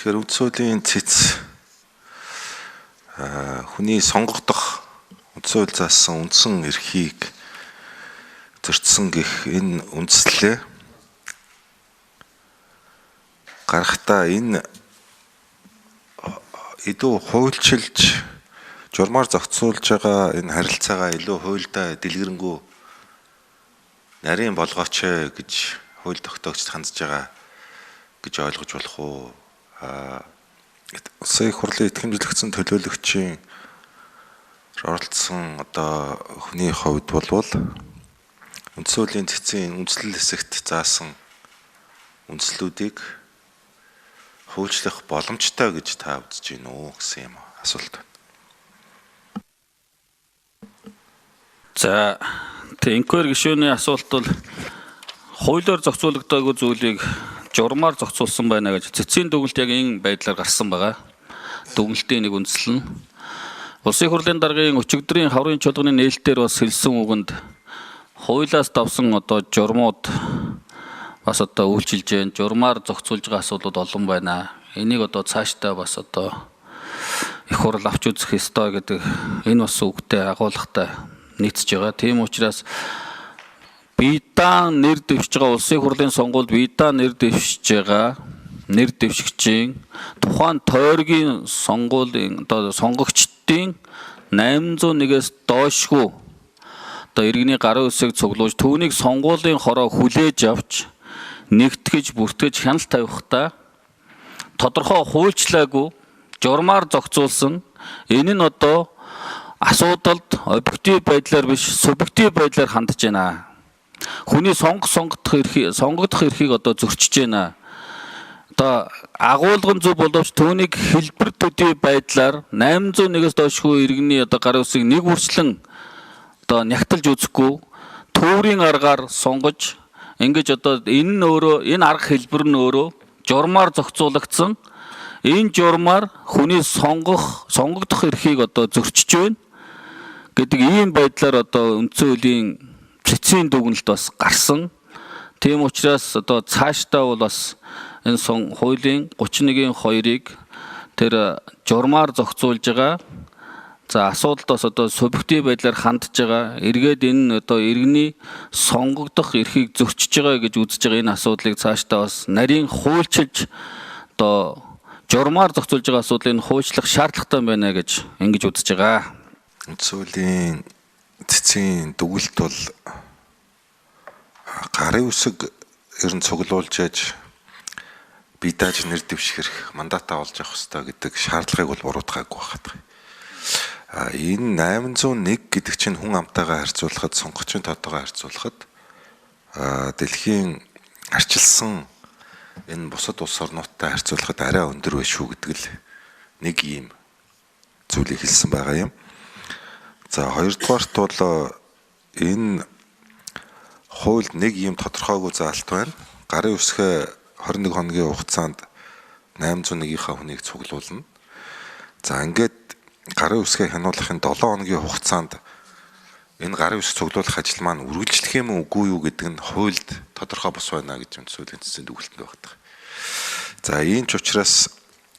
Тэгэхээр үндсэн хуулийн цэц хүний сонгогдох үндсэн хууль заасан үндсэн эрхийг зөрчсөн гэх энэ үндслээ гарахдаа энэ илүү хуульчилж журмаар зохицуулж байгаа энэ харилцаагаа илүү хуульдаа дэлгэрэнгүй нарийн болгооч гэж хууль тогтоогчд хандж байгаа гэж ойлгож болох уу? Улсын их хурлын итгэмжлэгдсэн төлөөлөгчийн оролцсон одоо хүний хувьд болвол үндсэн хуулийн цэцгийн үндслэл хэсэгт заасан үндслүүдийг хуульчлах боломжтой гэж та үзэж байна уу гэсэн юм асуулт байна. За, тэг инквер гишүүний асуулт бол хуулиар зохицуулагдаагүй зүйлийг журмаар зохицуулсан байна гэж цэцгийн дүгнэлт яг энэ байдлаар гарсан байгаа. Дүгнэлтийн нэг үндсэл нь Улсын хурлын даргын өчигдрийн хаврын чуулганы нээлтээр бас хэлсэн үгэнд хуулиас давсан одоо журмууд бас одоо үйлчилж байна. Журмаар зохицуулж байгаа асуудлууд олон байна. Энийг одоо цаашдаа бас одоо их хурл авч үзэх ёстой гэдэг энэ бас үгтэй агуулгатай нийцэж байгаа. Тийм учраас Бидан нэр дэвшиж байгаа улсын хурлын сонгуульд Бидан нэр дэвшиж байгаа нэр дэвшигчийн тухайн тойргийн сонгуулийн одоо сонгогчдын 801-ээс доошгүй одоо иргэний гарын үсэг цуглуулж түүнийг сонгуулийн хороо хүлээж авч нэгтгэж бүртгэж хяналт тавихтаа тодорхой хуульчлаагүй журмаар зохицуулсан энэ нь одоо асуудалд объектив байдлаар биш субъектив байдлаар хандж байна. Хүний сонгогдох эрхийг одоо зөрчиж байна. Одоо агуулгын зөв боловч түүнийг хэлбэр төдий байдлаар 801-ээс доошгүй иргэний одоо гарын үсгийг нэг үрчлэн одоо нягталж үзэхгүй төврийн аргаар сонгож ингэж одоо энэ нь өөрөө энэ арга хэлбэр нь өөрөө журмаар зохицуулагдсан. Энэ журмаар хүний сонгогдох эрхийг одоо зөрчиж байна гэдэг ийм байдлаар одоо үндсэн хуулийн цэцгийн дүгнэлт бас гарсан. Тийм учраас одоо цаашдаа бол бас энэ хуулийн 31-ийн 2-ыг тэр журмаар зохицуулж байгаа. За асуудалд бас одоо субъектив байдлаар хандж байгаа. Эргээд энэ одоо иргэний сонгогдох эрхийг зөрчиж байгаа гэж үзэж байгаа энэ асуудлыг цаашдаа бас нарийн хуульчилж одоо журмаар зохицуулж байгаа асуудлыг хуульчлах шаардлагатай байна гэж ингэж үзэж байгаа. Үндсэн хуулийн цэцгийн дүгэлт бол гарын үсэг ер нь цуглуулж яаж бие дааж нэр дэвших эрх мандатаа олж авах ёстой гэдэг шаардлагыг бол буруутгаагүй байхад. А энэ 801 гэдэг чинь хүн амтайгаа харьцуулахад, сонгогчийн тоотойгоо харьцуулахад дэлхийн арчилсан энэ бусад улс орнуудтай харьцуулахад арай өндөр байх шүү гэдэг л нэг ийм зүйлийг хэлсэн байгаа юм. За хоёрдугаарт бол энэ хуульд нэг ийм тодорхойгүй заалт байна. Гарын үсгээ 21 хоногийн хугацаанд 801-ийнхаа хүнийг цуглуулна. За ингээд гарын үсгээ хянуулахын 7 хоногийн хугацаанд энэ гарын үсэг цуглуулах ажил маань үргэлжлэх юм уу үгүй юу гэдэг нь хуульд тодорхой бус байна гэж үндсэн хуулийн цэцгийн дүгэлтэнд байна. За ийм ч учраас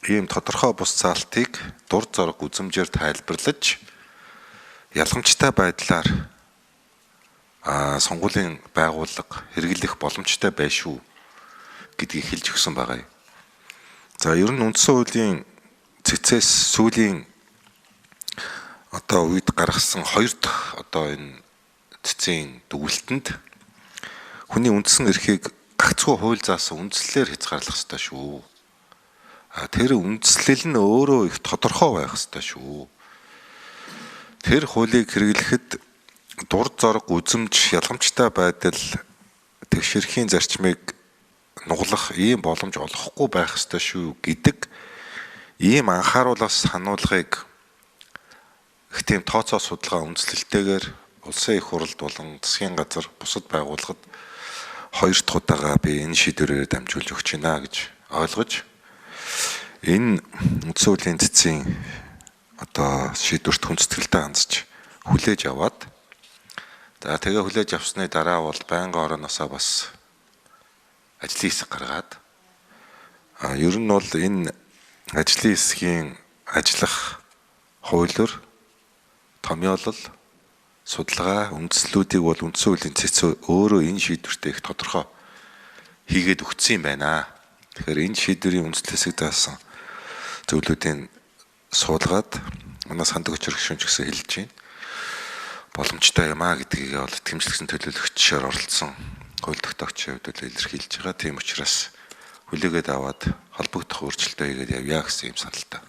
ийм тодорхой бус заалтыг дур зориг үзмжээр тайлбарлаж ялгамжтай байдлаар сонгуулийн байгууллага хэрэглэх боломжтой байх шүү гэдгийг хэлж өгсөн байгаа юм. За ер нь үндсэн хуулийн цэцээс сүүлийн одоо үед гаргасан хоёр дахь одоо энэ цэцгийн дүгэлтэнд хүний үндсэн эрхийг гагцхүү хууль заасан үндслэлээр хязгаарлах ёстой шүү. А тэр үндслэл нь өөрөө их тодорхой байх ёстой шүү. Тэр хуулийг хэрэглэхэд дур зориг үзэмж ялгамжтай байдал тэгшэрхийн зарчмыг нуглах ийм боломж олохгүй байх ёстой шүү гэдэг ийм анхааруулаас сануулгыг их тийм тооцоо судалгаа үндэслэлтэйгээр улсын их хурлд болон засгийн газар бусад байгууллагад хоёр дахь удаага би энэ шийдвэрээр дамжуулж өгч байна гэж ойлгож энэ үндсэн хуулийн цэцгийн одоо шийдвэрт хүндэтгэлтэй хандж хүлээж аваад за тэгээ хүлээж авсны дараа бол байнгын орооноосоо бас ажлын хэсэг гаргаад ер нь бол энэ Ажлын хэсгийн ажиллах хуулиар томьёолол, судалгаа, үндслүүдийг бол үндсэн хуулийн цэц өөрөө энэ шийдвэртэй их тодорхой хийгээд өгсөн юм байна. Тэгэхээр энэ шийдвэрийн үндэслэл хэсэг заасан зөвлүүдийн суулгаад манай сандаг өчр гишүүн ч гэсэн хэлж байна. Боломжтой юм а гэдгийг бол итгэмжлэгсэн төлөөлөгчөөр оролцсон хууль тогтоогчийн хувьд бол илэрхийлж байгаа. Тийм учраас хүлээгээд аваад холбогдох өөрчлөлтөө хийгээд явъя гэсэн юм саналтай.